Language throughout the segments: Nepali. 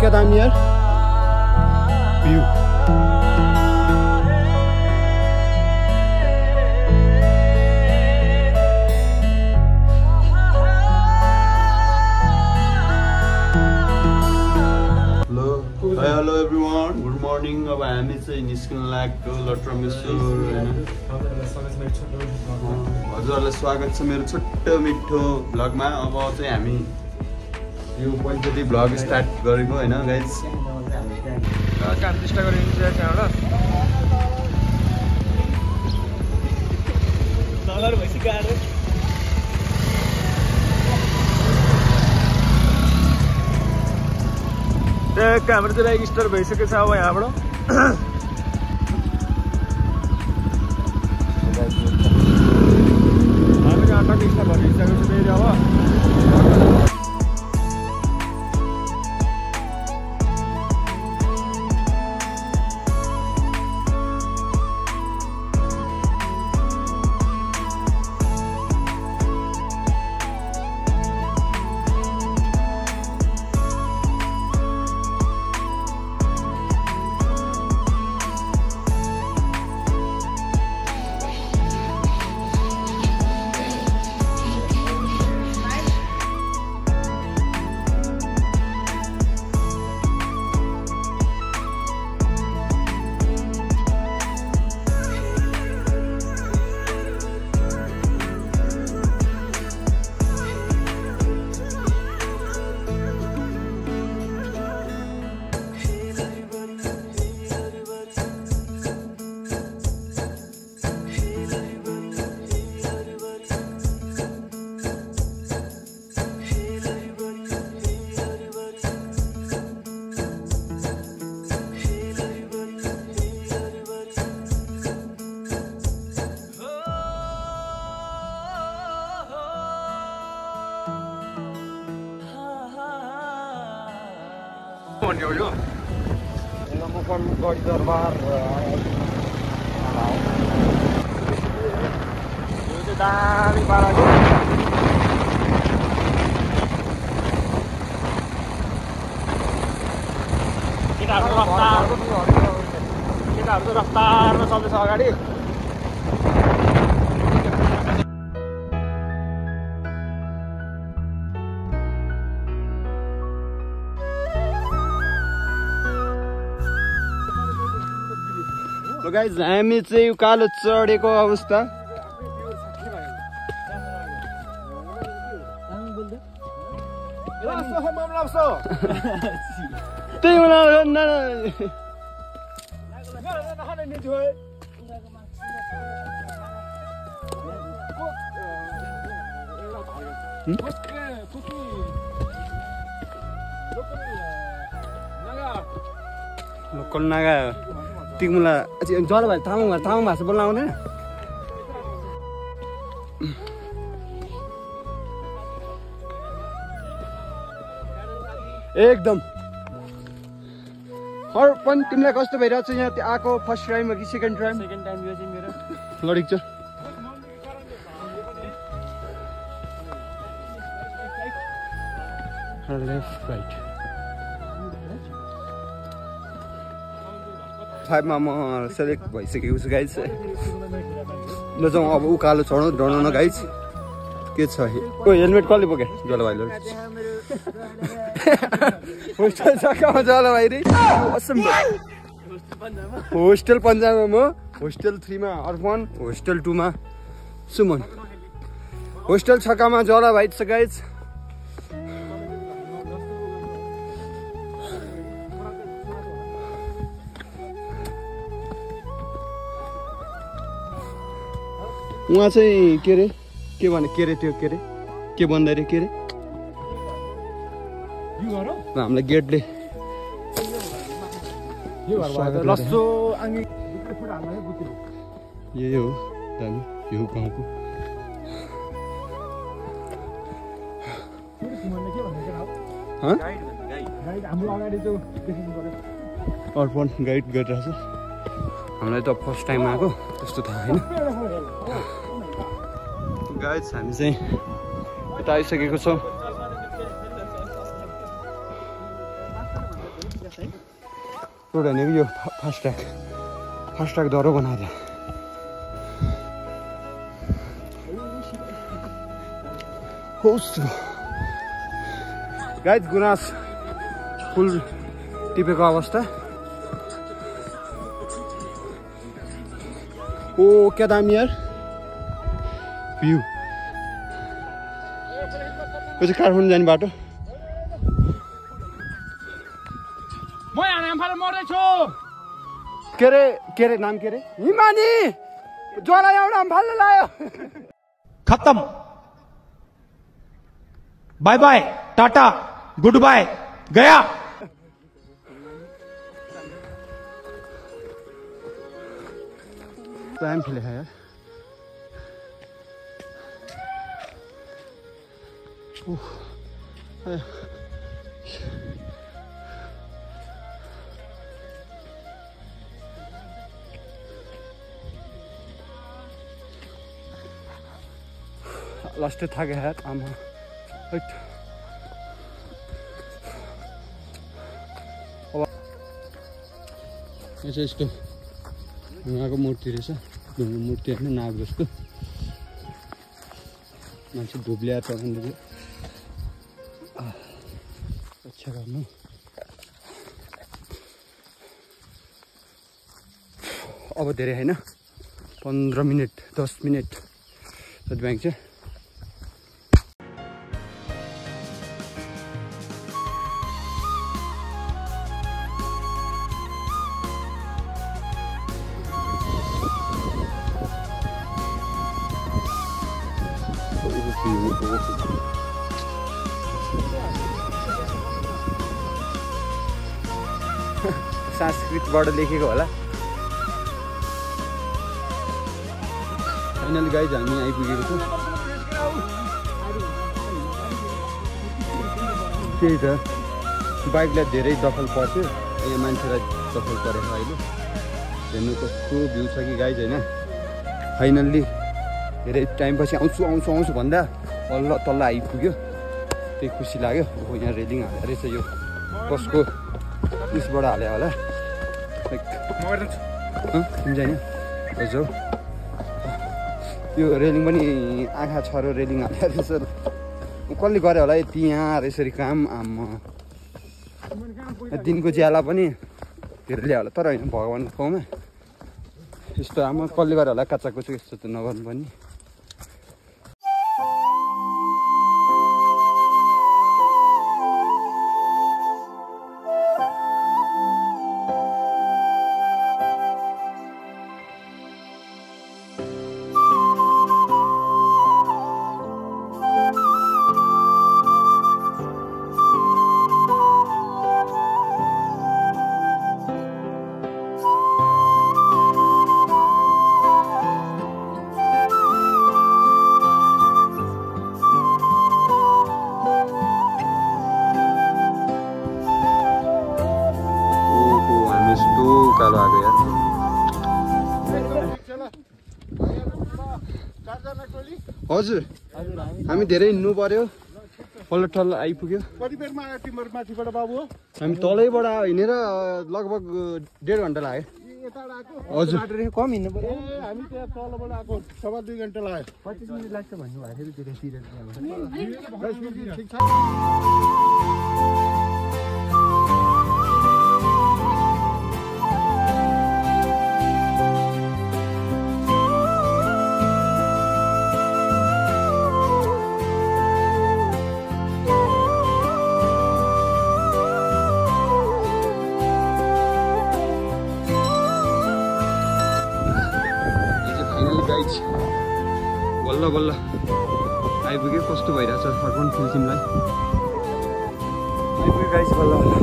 look at I'm here. View. Hello everyone, good morning. अब हामी चाहिँ निस्किन लागेको लट्रमेश्वर हैन। हजुरहरुलाई स्वागत छ मेरो छोटो मिठो भ्लगमा। अब चाहिँ हामी यो पहिलोचोटि भ्लग स्टार्ट गरेको हैन गाइस। काम चेष्टा गरिन्छ त्यहाँबाट नगर भइसक्यो आरे हाम्रो चाहिँ रेजिस्टर भइसकेको छ। अब यहाँबाट हामी अटक स्टार्ट भइसकेको छ फेरि। अब गढी दरबार दामी पाराको केटाहरू त रफ्तारमा चल्दैछ अगाडि। So guys, हामी चाहिँ उकालो चढेको अवस्था। त्यही लोकल नागा तिमुला जरा भाइ तामाङ भाषा बोल्न आउँदैन। एकदम पनि तिमीलाई कस्तो भइरहेको छ यहाँ आएको? फर्स्ट टाइम हो कि सेकेन्ड टाइम? सेकेन्ड टाइम यो चाहिँ मेरो लडिक छ। लेफ्ट राइट 5 मा म सेलेक्ट भइसकेको छु गाइस। ल जाउँ अब उकालो चढौँ डराउन न गाइस। के छ ओ हेलमेट कसले बोके? जलभाइ ल होस्टेल सकामा जलभाइ रे होस्टेल पन्जाबमा म होस्टेल 3 मा अर्पण होस्टेल 2 मा सुमन होस्टेल छकामा जलभाइ छ गाइस। उहाँ चाहिँ के रे के भने के रे त्यो के रे के भन्दै रे के रे हामीलाई गेटले यही हो दामी यो गाउँको। अर्पण गाइड गरिरहेछ हामीलाई त फर्स्ट टाइम आएको त्यस्तो थाहा होइन। गाइस हामी चाहिँ यता आइसकेको छौँ। रोड भनेको यो फास्ट्याग दह्रो बनाएर गाइस गुनास फुल टिपेको अवस्था ओ क्या दामी यार भ्यू यो चाहिँ काठमाडौँ जाने बाटो म यहाँ नामफाले मर्दैछु के अरे नाम के अरे हिमानी ज्वाला एउटा अम्फालले लायो खत्म bye bye tata good bye गया टाइम खेले है यार लास्ट थाके है आमा यस्तो ढुङ्गाको मूर्ति रहेछ ढुङ्गा मूर्ति होइन नाग जस्तो मान्छे धुब्ल्याएर चढाउँदै रक्षा गर्नु अब धेरै होइन 15 मिनट 10 मिनट जति ब्याङ्क चाहिँ संस्कृतबाट लेखेको होला फाइनली गाइज हामी आइपुगेको छौँ त्यही त बाइकलाई धेरै दखल पर्थ्यो यहाँ मान्छेलाई दखल परेको अहिले हेर्नु कस्तो भ्यू छ कि गाइज होइन फाइनल्ली धेरै टाइमपछि आउँछु भन्दा तल्ल आइपुग्यो त्यही खुसी लाग्यो अब यहाँ रेलिङ हालेर रहेछ यो कसको उसबाट हाल्यो होला जाने हजुर यो रेलिङ पनि आँखा छ र रेलिङ हालेर रहेछ कसले गऱ्यो होला यति यहाँ यसरी काम आम्मा दिनको ज्याला पनि धेरै ल्यायो होला तर होइन भगवान्को ठाउँमा यस्तो आमा कसले गऱ्यो होला काचा कुचो यस्तो त नगर्नु पनि हजुर हामी धेरै हिँड्नु पर्यो पल्लो आइपुग्यो कति बेरमा आयो तिम्रो माथिबाट बाबु हामी तलैबाट हिँडेर लगभग 1.5 घन्टा लाग्यो हजुर कम हिँड्नु पर्यो हामी त्यहाँ तलबाट आएको 2.5 घन्टा लाग्यो 25 मिनट लाग्छ भन्नुभएको थियो बल्ल बल्ल आइपुग्यो कस्तो भइरहेछ फर्काउनु फिल्मलाई आइपुग्यो गाइस बल्ल बल्ल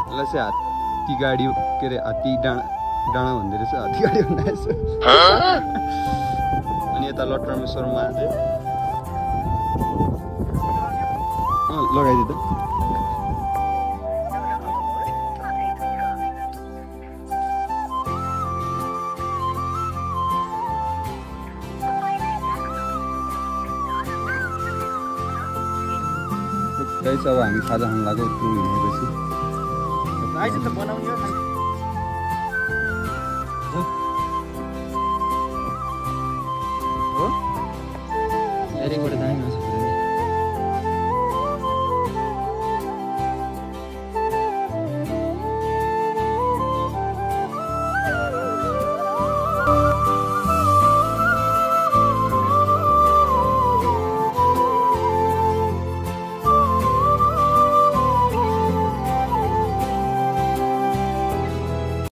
यसलाई चाहिँ हात्ती गाडी के अरे हात्ती डाँडा भन्दो रहेछ हात्ती गाडी भन्दा रहेछ अनि यता लटरमेश्वरमा चाहिँ लगाइदियो त गाइस अब हामी खाजा खान लाग्यो टु हिँडेपछि आइज त बनाउने हो हो डाइरेक्टबाट जाने